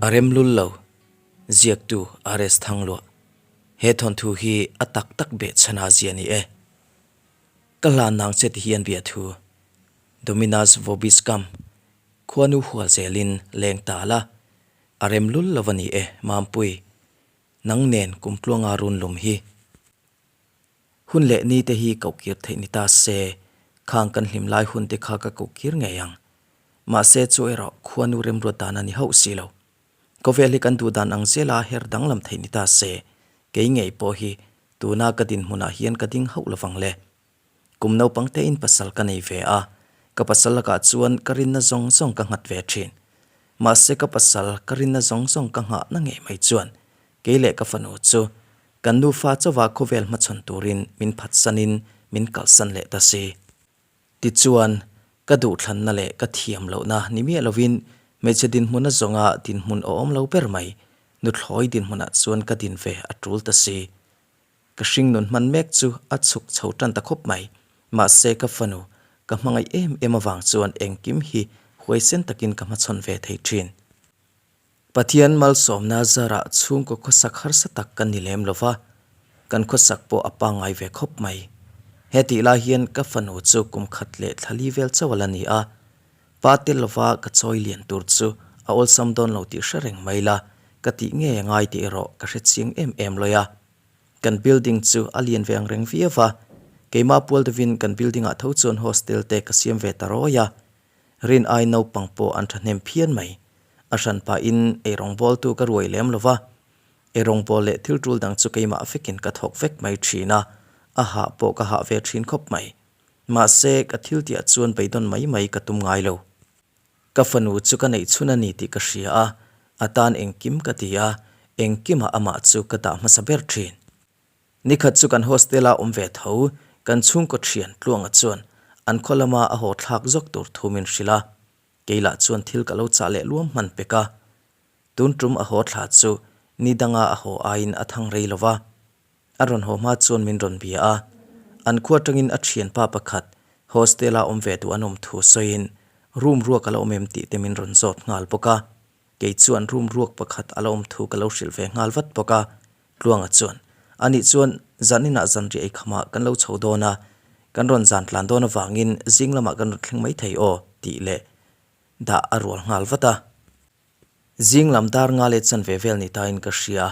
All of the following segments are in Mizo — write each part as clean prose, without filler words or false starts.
A rem lul lo, ziaktu RS Thangluah. He thawnthu hi a tak tak behchhana zia ni e. Ka hlan nang che ti hian biathu. Dominus vobiscum, khuanu hual zelin leng ta la, a rem lul lo a ni e Mampui. Nang nen kumtluanga run lum hi. Hun leh ni te hi koh kir theih ni ta se, khang kan hlim lai hun te kha ka koh kir ngei ang. Mahse chu erawh khuanu remruat dan a ni hauh si lo. Khawvel hi kan duh dan ang zela her danglam theih ni ta se, kei ngei pawh hi tuna ka dinhmunah hian ka ding hauh lovang le. Kum naupang tein pasal ka nei ve a, ka pasal lakah chuan ka rinna zawng zawng ka nghat ve thin. Mahse ka pasal ka rinna zawng zawng ka nghahna ngei mai chuan kei leh ka fanu chu Kan nufa chauha khawvel hmachhawn turin min phatsanin min kalsan leh ta si. Tichuan, ka duhthlanna leh ka thiam lohna ni miah lovin hmeichhe dinhmun a zawnga dinhmun awm lo ber mai, nuthlawi dinhmunah chuan ka din ve a tul ta si. Ka hringnun hman mek chu a chhuk chho tan ta khawp mai. Mahse ka fanu, ka hmangaih em em avang chuan engkim hi huaisen takin ka hmachhawn ve thei thin. Pathian malsawmna zarah chhungkaw khawsak harsa tak kan ni lem lova, kan khawsak pawh a pangngai ve khawp mai. He tih lai hian ka fanu chu kum khat leh thla li vel chauh a la ni a, pa tel lova ka chawi lian tur chu a awlsam dawn lo tih hre reng mai la, ka tih ngei a ngai tih erawh ka hre chiang em em lawi a. Kan building chu a lian ve ang reng viau va, keimah pual deuhin kan building ah tho chuan hostel te ka siam ve ta rawi a, Rin ai naupang pawh an thahnem phian mai. A hran pahin eirawngbawltu ka ruai lem lo va, eirawngbâwl leh thil tul dang chu keimah vekin ka thawk vek mai thin a, a hah pawh ka hah ve thin khawp mai. Mahse, ka thil tihah chuan beidawn mai mai ka tum ngai lo. Ka fanu chu ka neih chhun a ni tih ka hria a, a tan engkim ka ti a, engkimah amah chu ka dah hmasa ber thin. Nikhat chu kan hostel-a awm ve tho, kan chhungkaw thian Tluanga chuan an khaw lama a haw thlak zawk tur thu min hrilh a, kei lah chuan thil ka lo chah leh luam hman pek a. Tun tum a haw thla chu ni danga a haw aiin a thang rei lo va, a rawn haw hma chuan min rawn bia a, an khua atangin a thianpa pakhat hostel-a awm ve duh an awm thu sawiin room ruak a la awm em tih te min rawn zawt nghal bawk a, kei chuan room ruak pakhat a la awm thu ka lo hrilh ve nghal vat bawk a. Tluanga chuan, Anih chuan zaninah zanriah ei khamah kan lo chho dawn a, kan rawn zan tlan dawn avangin zing lamah kan rawn thleng mai thei aw, tih leh dah a rual nghal vat a. Zing lam dar nga leh chanve vel ni tain ka hria,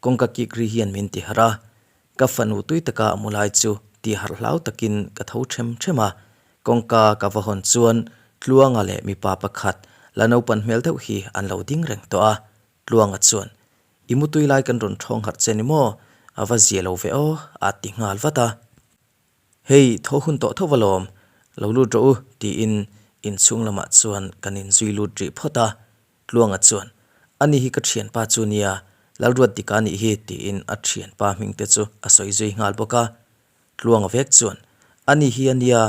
kawngka kik ri hian min ti harh a, ka fanu tui taka a mu lai chu ti harh hlau takin ka tho them them a, kawngka ka va hawn chuan Tluanga leh mipa pakhat la naupan hmel deuh hi an lo ding reng tawh a, Tluanga chuan, I mutui lai kan rawn thawng harh che ni maw? A va zia lo ve aw, a ti nghal vat a. Hei, thaw hun tawh tho va lawm, lo lut rawh u, tiin inchhung lamah chuan kan inzui lut rih phawt a. Tluanga chuan, Ani hi ka thianpa chu nia, Lalruat Dika nih hi, tiin a thianpa hming te chu a sawi zui nghal bawk a. Tluanga vek chuan, Ani hi a nia,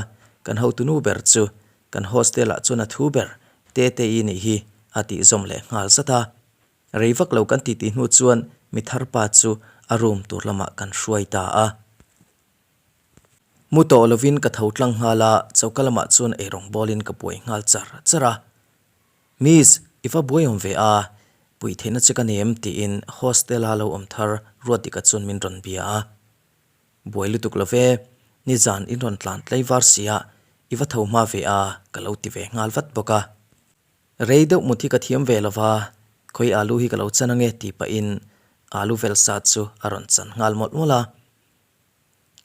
kan hotunu ber chu, kan hostel ah chuan a thu ber, Tete-i nih hi, a tih zawm leh nghal zat a. Rei vak lo kan titi hnu chuan mi thar pa chu a room tur lamah kan hruai ta a. Mu tawh lovin ka tho tlang nghal a, choka lamah chuan eirawng bawlin ka buai nghal char char a. Miss, i va buai awm ve a, puih theihna che ka nem tiin hostel-a lo awm thar Ruatdika chuan min rawn bia a. Buai lutuk lo ve, nizan in rawn tlan tlai var sia, i va tho hma ve a ka lo ti ve nghal vat bawk a. Rei deuh mut hi ka thiam ve lova, khawi alu hi ka lo chan ange tih pahin alu vel sa chu a rawn chan nghal mawlh mawlh a.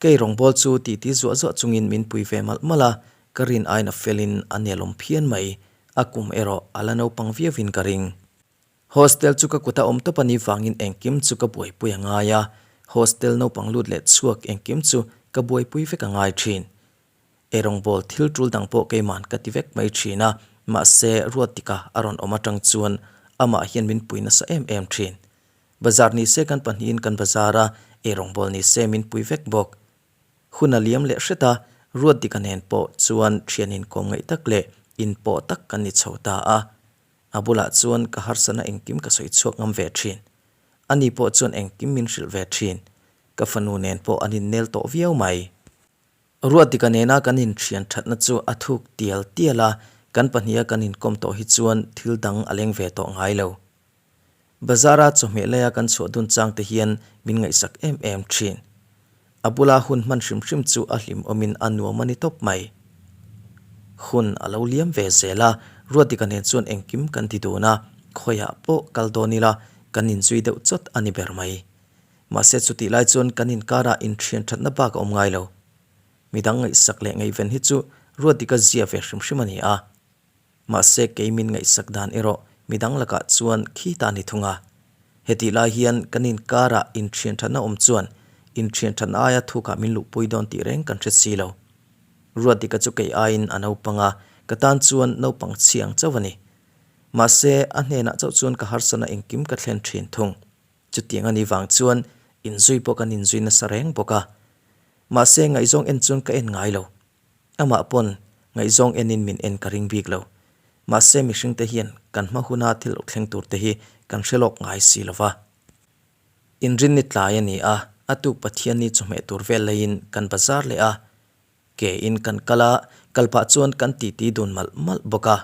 Kei rawngbâwl chu titi zuah zuah chungin min pui ve malh malh a, ka rin aiin a felin a nelawm phian mai, a kum erawh a la naupang viauin ka ring. Hostel chu ka kuta awm tawp a nih vangin engkim chu ka buaipui a ngai a, hostel naupang lut leh chhuak engkim chu ka buaipui vek a ngai thin. Eirawngbawl thil tul dang pawh keiman ka ti vek mai thin a, mahse Ruatika a rawn awm atang chuan amah hian min pui nasa em em thin. Bazar ni se kan pahnihin kan bazar a, eirawngbawl ni se min pui vek bawk. Hun a liam leh hret a, Ruatdika nen pawh chuan thian inkawm ngaih tak leh inpawh tak kan ni chho ta a. A bulah chuan ka harsana engkim ka sawi chhuak ngam ve thin. Ani pawh chuan engkim min hrilh ve thin. Ka fanu nen pawh an innel tawh viau mai. Ruatdika nena kan inthian thatna chu a thuk tial tial a, kan pahniha kan inkawm tawh hi chuan thil dang a leng ve tawh ngai lo. Bazara chawhmeh laia kan chhuah dun chang te hian min ngaihsak em em thin. A bula hun hman hrim hrim chu a hlimawmin a nuam a ni tawp mai. Hun a lo liam ve zel a, Ruatdika nen chuan engkim kan ti dun a, khawiah pawh kal dawn ila kan inzui deuh chawt a ni ber mai. Mahse chutih lai chuan kan inkarah inthian thatna bak a awm ngai lo. Midang ngaihsak leh ngaihven hi chu Ruatdika zia ve hrim hrim a ni a. Mahse kei min ngaihsak dan erawh midang lakah chuan khi ta ni thung a. Hetih lai hian kan inkarah inthian thatna awm chuan inthian thatna aia thukah min luhpui dawn tih reng kan hre si lo. Ruatdika chu kei aiin a naupang a, ka tan chuan naupang chhiang chauh a ni. Mahse a hnenah chauh chuan ka harsatna engkim ka thlen thin thung. Chutiang a nih vang chuan inzui pawh kan inzui nasa reng bawk a. Mahse ngaihzawng en chuan ka en ngai lo. Amah pawn ngaihzawng enin min en ka ring bik lo. Mahse mihringte hian kan hma huna thil lo thleng tur te hi kan hre lawk ngai si lo va. Inrinni tlai a ni a, a tuk Pathianni chawhmeh tur vel laiin kan bazar leh a. Ke in kan kal a, kal pah chuan kan titi dun malh malh bawk a.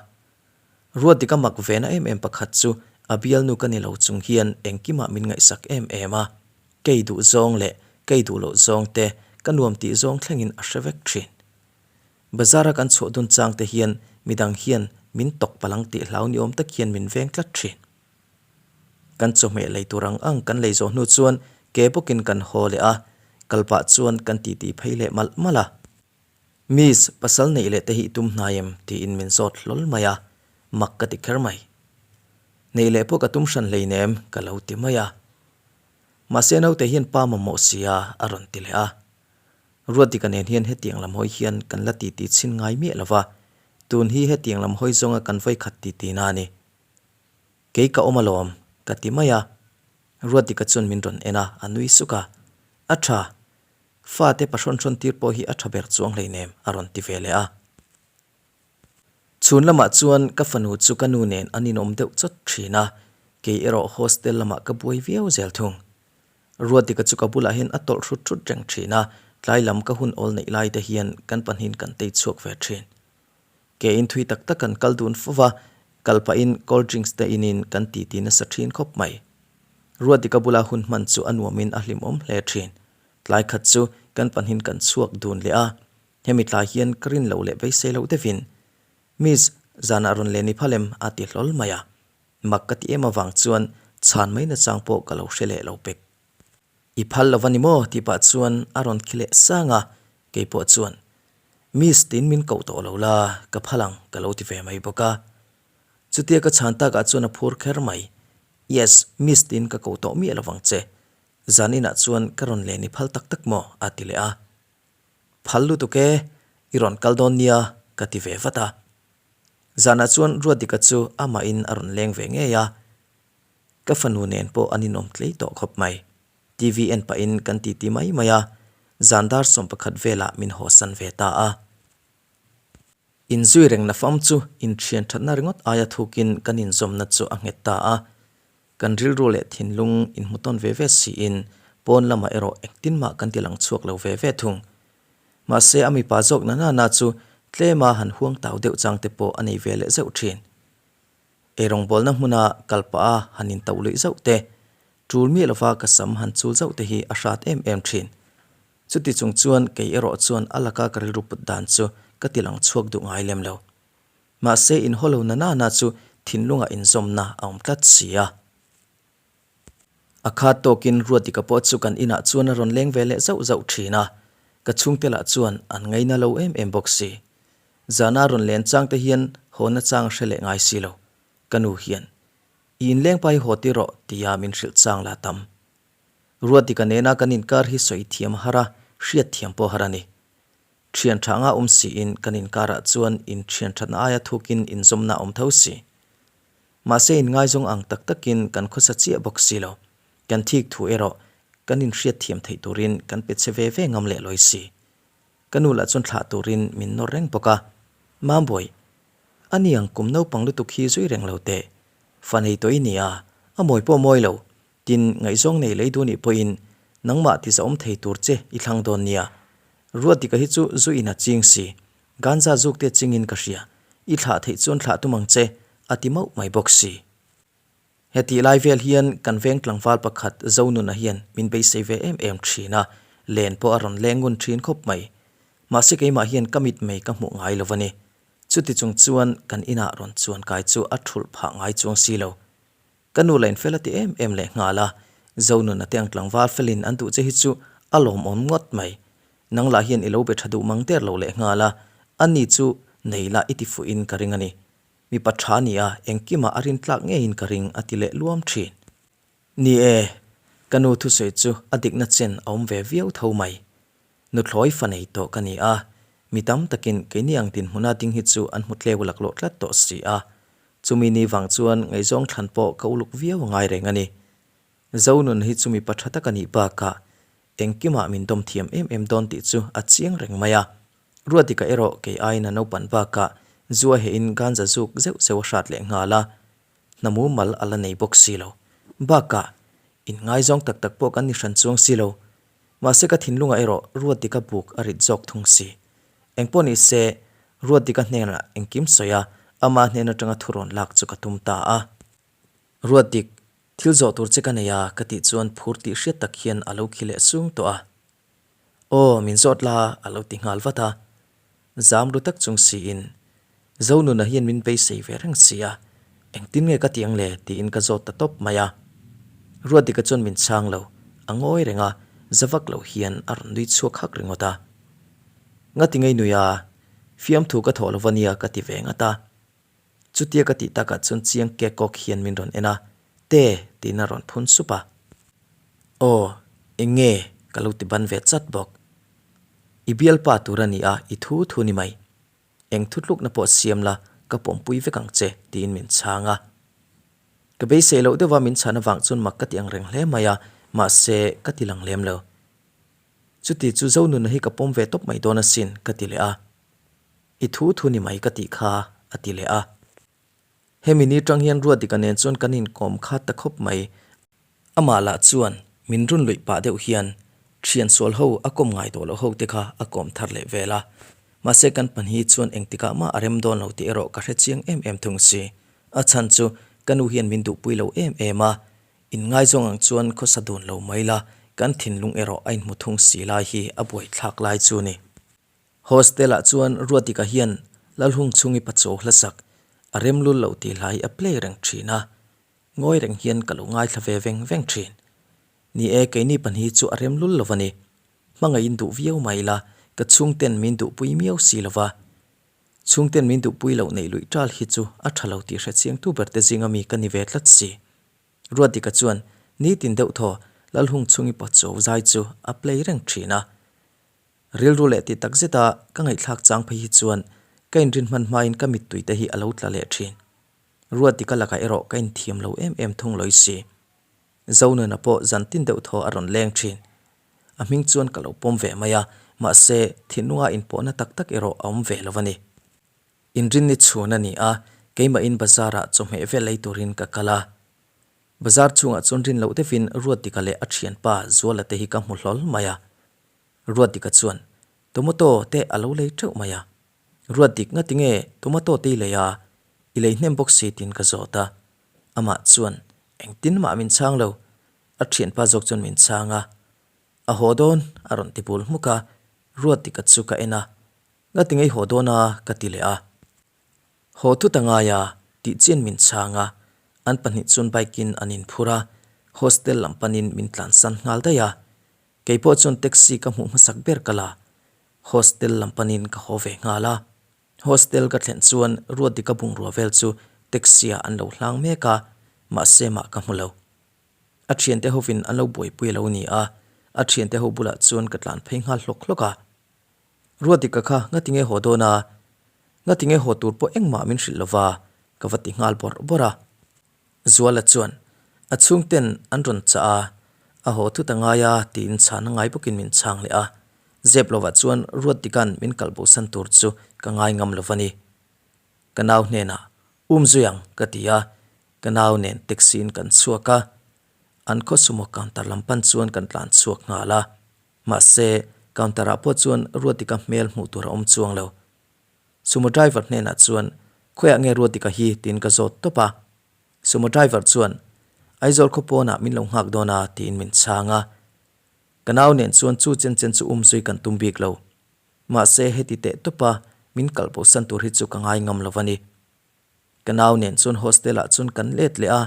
Ruatdika mak vena em em pakhat chu a bialnu ka ni lo chung hian engkimah min ngaihsak em em a. Kei duh zawng leh kei duh loh zawng te ka nuam tih zawng thlengin a hre vek thin. Bazar a kan chhuah dun chang te hian midang hian min tawk palang tih hlau ni awm tak hian min veng tlat thin. Kan chawhmeh lei tur ang ang kan lei zawh hnu chuan ke bawkin kan haw leh a, kal pah chuan kan titi phei leh malh malh a. Miss, pasal neih leh te hi i tum hnai em? tiin min zawt hlawl mai a, mak ka ti kher mai. Neih leh pawh ka tum hran hleinem ka lo ti mai a. Mahse naute hian pa mamawh sia a rawn ti leh a. Ruatdika nen hian hetiang lam hawi hian kan la titi chhin ngai miah lo va, tun hi hetiang lam hawi zawnga kan vawi khat titi na a ni. Kei ka awm alawm, ka ti mai a. Ruatdika chuan min rawn en a, a nui suk a. A tha. Fate pahrawn hrawn tir pawh hi a tha ber chuang hleinem, a rawn ti ve leh a. Chhun lamah chuan ka fanu chu ka nu nen an inawm deuh chawt thin a, kei erawh hostel lamah ka buai viau zel thung. Ruatdika chu ka bulah hian a tawlh hrut hrut reng thin a, tlai lam ka hun awl neih lai te hian kan pahnihin kan tei chhuak ve thin. Ke in thui tak tak kan kal dun fo va, kal pahin cold drinks te inin kan titi nasa thin khawp mai. Ruatdika bula hun hman chu a nuamin a hlimawm hle thin. Tlai khat chu kan pahnihin kan chhuak dun leh a, Hemi tlai hian ka rin loh leh beisei loh deuhin, Miss, zanah rawn len i phal em? a ti hlawl mai a. Mak ka ti em avang chuan chhan mai nachang pawh ka lo hre leh lo pek. I phal lo va ni maw? tih pah chuan a rawn khi leh sang a, kei pawh chuan, Miss tiin min koh tawh lo la, ka phal ang ka lo ti ve mai bawk a. Chutia ka chhan takah chuan a phur kher mai, Yes, Miss tiin ka koh tawh miah lovang che. Zaninah chuan ka rawn len i phal tak tak maw? a ti leh a. Phal lutuk e, i rawn kal dawn nia ka ti ve vat a. Zanah chuan Ruatdika chu amahin a rawn leng ve ngei a, ka fanu nen pawh an inawm tlei tawh khawp mai. TV en pahin kan titi mai mai a, zan dar 11 velah min hawsan ve ta a. Inzui rengna fam chu inthian thatna ringawt aia thukin kan inzawmna chu a nghet ta a. Kan rilru leh thinlung inhmutawn ve ve siin pawn lamah erawh engtin mah kan ti lang chhuak lo ve ve thung. Mahse a mipa zawk na nana chu tlema han huang tau deuh chang te pawh a nei ve leh zeuh thin. Eirawngbawlna hmuna kal pah a han intauh luih zauh te, tul miah lova ka sam han chul zauh te hi a hrat em em thin. Chuti chung chuan kei erawh chuan a laka ka rilru put dan chu ka ti lang chhuak duh ngai lem lo. Mahse inhaw lo na nana chu thinlungah inzawmna a awm tlat si a. A khat tawkin Ruatdika pawh chu kan inah chuan a rawn leng ve leh zauh zauh thin a, ka chhungte lah chuan an ngaina lo em em bawk si. Zana rawn len chang te hian haw na chang a hre leh ngai si lo. Ka nu hian, I inleng pa hi haw tir rawh tia min hrilh chang la tam. Ruatdika nena kan inkar hi sawi thiam a har a, hriat thiam pawh a har a ni. Thian tha anga awm siin kan inkarah chuan inthian thatna aia thukin inzawmna a awm tho si. Mahse inngaizawng ang tak takin kan khawsa chiah bawk si lo. Kan thik thu erawh kan inhriat thiam theih turin kan pe che ve ve ngam leh lawi si. Ka nu lah chuan thlah turin min nawr reng bawk a. Mambawi, a ni ang kum naupang lutuk hi zui reng lo teh. Fa nei tawh i nia, a mawi pawh mawi lo. Tin, ngaihzawng nei lei duh nih pawhin nangmah ti zahawm thei tur che i thlang dawn nia. Ruatdika hi chu zu in a ching si, ganja zuk te chingin ka hria, i thlah theih chuan thlah tum ang che, a ti mauh mai bawk si. Hetih lai vel hian kan veng tlangval pakhat Zonuna hian min beisei ve em em thin a, len pawh a rawn leng ngun thin khawp mai. Mahse keimah hian ka mitmei ka hmuh ngai lo a ni. Chuti chung chuan kan inah rawn chuan kai chu a thulh phah ngai chuang si lo. Ka nu la infel a ti em em leh nghal a, Zonuna te ang tlangval felin an duh che hi chu a lawmawm ngawt mai. Nang lah hian i lo be tha duh mang der lo leh nghal a, ani chu nei la i ti fuhin ka ring a ni. Mipa tha a ni a, engkimah a rintlak ngeiin ka ring a ti leh luam thin. Ni e, ka nu thusawi chu a dikna chen a awm ve viau tho mai. Nuthlawi fa nei tawh ka ni a, mi tam takin keini ang dinhmuna ding hi chu an hmu tleu laklawh tlat tawh si a. Chumi ni vang chuan ngaihzawng thlan pawh ka uluk viau a ngai reng a ni. Zonun hi chu mipa tha tak a nih bakah engkimah min dawm thiam em em dawn tih chu a chiang reng mai a. Ruatika erawh kei aiin a naupan bakah zu a hehin ganja zuk zeuh zeuh a hrat leh nghal a, hna mumal a la nei bawk si lo. Bakah, inngaizawng tak tak pawh kan ni hran chuang si lo. Mahse ka thinlungah erawh Ruatika buk a rit zawk thung si. Engpawh ni se, Ruatika hnenah engkim sawi a, ama hnen atanga thurawn lak chu ka tum ta a. Ruatik, thil zawh tur che ka nei a ka tih chuan phur tih hriat tak hian a lo khi leh sung tawh a. Aw, min zawt la, a lo ti nghal vat a. Zam ru tak chung siin, Zonuna hian min beisei ve reng si a, engtin nge ka ti ang le? tiin ka zawt ta tawp mai a. Ruatdika chuan min chhang lo, a ngawi reng a, za vak lo hian a rawn nui chhuak hak ringawt a. Ngati ngei nui a, fiamthu ka thawh lo va nia ka ti ve ngat a. Chutia ka tih takah chuan chiang kek kawk hian min rawn en a, Te! tiin a rawn phun sup a. Aw, eng nge? ka lo ti ban ve chat bawk. I bialpa tur a ni a, i thu thu ni mai. Eng thutlukna pawh siam la, ka pawmpui vek ang che, tiin min chhang a. Ka beisei loh deuha min chhan avang chuan mak ka ti ang reng hle mai a, mahse, ka ti lang lem lo. Chuti chu Zonuna hi ka pawm ve tawp mai dawn asin, ka ti leh a. I thu thu ni mai ka tih kha, a ti leh a. Hemi ni tang hian Ruatdika nen chuan kan inkawm khat ta khawp mai. Amah lah chuan min run luih pah deuh hian thian sual ho a kawm ngai tawh loh ho te kha a kawm thar leh vel a. Mahse kan pahnih chuan engtikah mah a rem dawn lo tih erawh ka hre chiang em em thung si. A chhan chu ka nu hian min duhpui lo em em a, inngaizawng ang chuan khawsa dun lo mai la, kan thinlung erawh a inhmu thung si lai hi a buaithlak lai chu ni. Hostel-ah chuan Ruatika hian Lalhung chhungi pachaw hlasak a rem lul loh tih hlai a play reng thin a, ngawi reng hian ka lo ngaithla ve veng veng thin. Ni e, keini pahnih chu a rem lul lo a ni. Hmangaihin duh viau mai ila, ka chhungten min duhpui miau si lo va. Chhungten min duhpui loh neih luih tal hi chu a tha lo tih hrechiangtu berte zinga mi ka ni ve tlat si. Ruatika chuan nitin deuh thaw Lalhung chhungi pachaw zai chu a play reng thin a. Rilru leh tih tak zeta ka ngaihthlak chang phei hi chuan ka inrin hman hmain ka mittui te hi a lo tla leh thin. Ruatdika lakah erawh ka inthiam lo em em thung lawi si. Zonuna pawh zan tin deuh thaw a rawn leng thin. A hming chuan ka lo pawm ve mai a, mahse thinlunga inpawhna tak tak erawh a awm ve lo a ni. Inrinni chhun a ni a, keimahin bazar-ah chawhmeh vel ei turin ka kal a. Bazar chhungah chuan rin loh deuhin Ruatdika leh a thianpa Zuala te hi ka hmu hlawl mai a. Ruatdika chuan tomato te a lo lei teuh mai a. Ruatdik ngati nge tomato te i lei a, i lei hnem bawk si tiin ka zawt a. Amah chuan engtin mah min chhang lo, a thianpa zawk chuan min chhang a. A haw dawn a rawn ti bul hmuk a, Ruatdika chu ka en a. Ngati nge i haw dawn a ka ti leh a. Haw thut a ngai a tih chian min chhang a, an pahnih chuan bike in an inphur a, hostel lam panin min tlansan nghal daih a. Kei pawh chuan taxi ka hmuh hmasak ber ka la, hostel lam panin ka haw ve nghal a. Hostel ka thlen chuan Ruatdika bungrua vel chu taxi ah an lo hlang mek a, mahse mah ka hmu lo. A thiante hovin an lo buaipui a lo ni a, a thiante ho bulah chuan ka tlan phei nghal hlawk hlawk a. Ruatdika kha ngatinge haw dawn a, ngatinge haw tur pawh engmah min hrilh lova ka va ti nghal bawrh bawrh a. Zuala chuan, A chhungten an rawn chah a, a haw thut a ngai a tiin chhan a ngai bawkin min chhang leh a. Zep lovah chuan Ruatdika'n min kalh bosan tur chu ka ngai ngam lo va ni. Ka nau hnenah, Um zui ang, ka ti a. Ka nau nen taxi in kan chhuak a. An khaw sumo counter lam pan chuan kan tlan chhuak nghal a. Mahse, counter ah pawh chuan Ruatdika hmel hmuh tur a awm chuang lo. Sumo driver hnenah chuan, Khawiah nge Ruatdika hi? tiin ka zawt tawp a. Sumo driver chuan, Aizawl khaw pawnah min lo nghak dawn a tiin min chhang a. Ka nau nen chuan chu chen chen chu um zui kan tum bik lo. Mahse heti teh tawpa min kal bosan tur hi chu ka ngai ngam lo a ni. Ka nau nen chuan hostel ah chuan kan let leh a,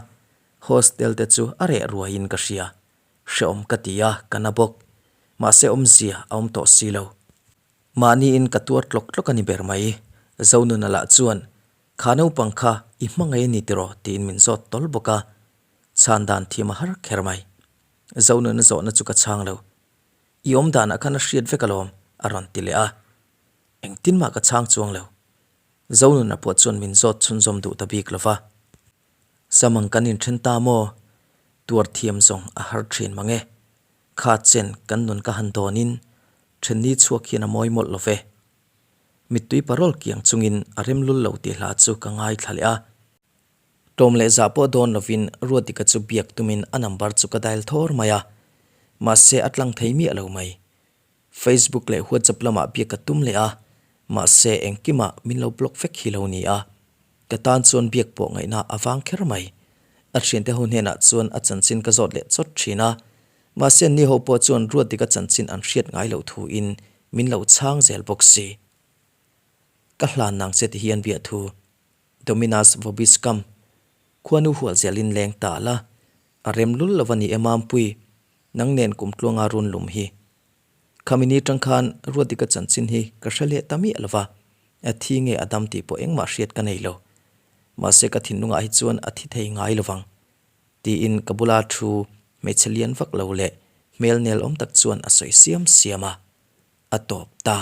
hostel te chu a reh ruaiin ka hria. Hreawm ka ti a, ka na bawk. Mahse awmzia a awm tawh si lo. Mahniin ka tuar tlawk tlawk a ni ber mai. Zonuna lah chuan, Kha naupang kha i hmangaih a ni tiraw? tiin min zawt tawl bawk a. Chhan dan thiam a har kher mai. Zonuna zawhna chu ka chhang lo. I awm danah khan a hriat vek alawm, a rawn ti leh a. Engtin mah ka chhang chuang lo. Zonuna pawh chuan min zawt chhunzawm duh ta bik lo va. Samang kan inthen ta maw? Tuar thiam zawng a har thin mang e. Kha chen kan nun ka han dawnin then ni chhuak hian a mawi mawlh lo ve. Mittui parawl kiang chungin a rem lul lo tih hla chu ka ngaithla leh a. Tlawm leh zah pawh dawn lovin Ruatika chu biak tumin a number chu ka dial thawr mai a. Mahse a tlang thei miah lo mai. Facebook leh WhatsApp lamah biak ka tum leh a, mahse engkimah min lo block vek hi lo ni a. Ka tan chuan biak pawh ngaihna a vang kher mai. A thiante ho hnenah chuan a chanchin ka zawt leh chawt thin a, mahse anni ho pawh chuan Ruatdika chanchin an hriat ngai loh thuin min lo chhang zel bawk si. Ka hlan nang che ti hian biah thu Dominus Vobiscum khuanu hual zelin leng ta la, a rem lul lo a ni e Mampui, nang nen kum tluanga run lum hi. Khami ni tang khan Ruatdika chanchin hi ka hre leh ta miah lo va, a thi nge a dam tih pawh engmah hriat ka nei lo. Mahse ka thinlungah hi chuan a thi thei ngai lo vang. Tiin ka bula thu hmeichhe lian vak lo leh hmel nel awm tak chuan a sawi siam siam a, a tawp ta.